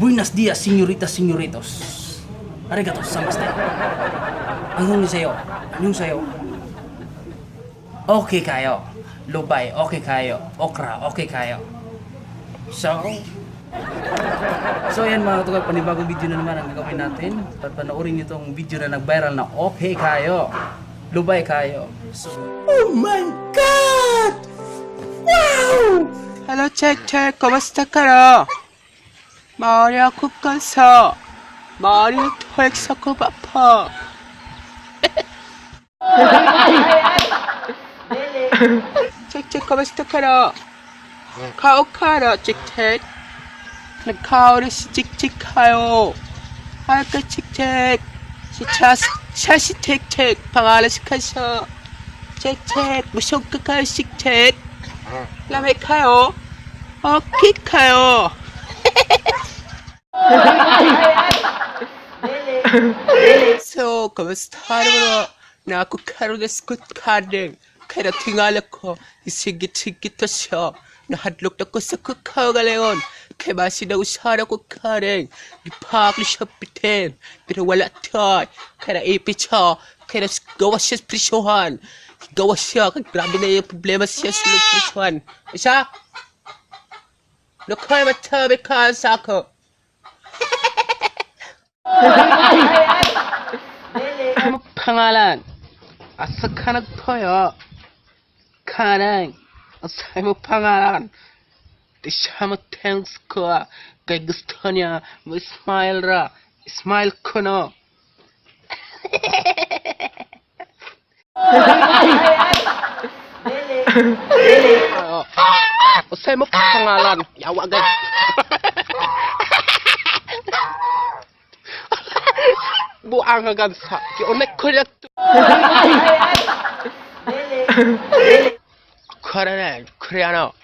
Buenos dias, señoritas, señoritos. Arigato, samaste. Anong sa'yo? Anong sa'yo? Okay kayo. Lubay, okay kayo. Okra, okay kayo. So ayan, mga katugal, panibagong video na naman ang gagawin natin. Panoorin niyo tong video na nag-viral na okay kayo. Lubay kayo. So, Oh my God! Wow! Hello, check, check. Kumusta ka? Maria 국가서 마리아 토익 바파. Check, check. Kumusta ka? Kaokara, check, check. Nagkaori si check, check kayo. Ay ka, check, check. Si Chas, Chas, check, check. Pangalan si Kasha. Check, check. Busog ka kayo, check, check. Lamay kayo. Okay kayo. So, kamusta naman na ako karon na skut kaning. Kaya tingala ko, isigit-sigit to siya. Nahadlok na ko sa kukaw galeon. Kaya masin na usara ko kaning. Ipak ni siya bitin. Pero wala tayo. Kaya naipit siya. Kaya gawa siya sa presyohan. Gawa siya. Kaya grabe na yung problema siya sa presyohan. Isa? Nakoy matabi ka sa ako. Ano pangalan? Asa ka nagtoyo? Kanang. Asa mo pangalan? Di siya mo thanks ko ah. Kay gusto niya mo smile ra. Smile ko no. Oo. Asa mo pangalan? Yawa gay. Buang agad sa. Kiunak ko na to. Korean, Koreano.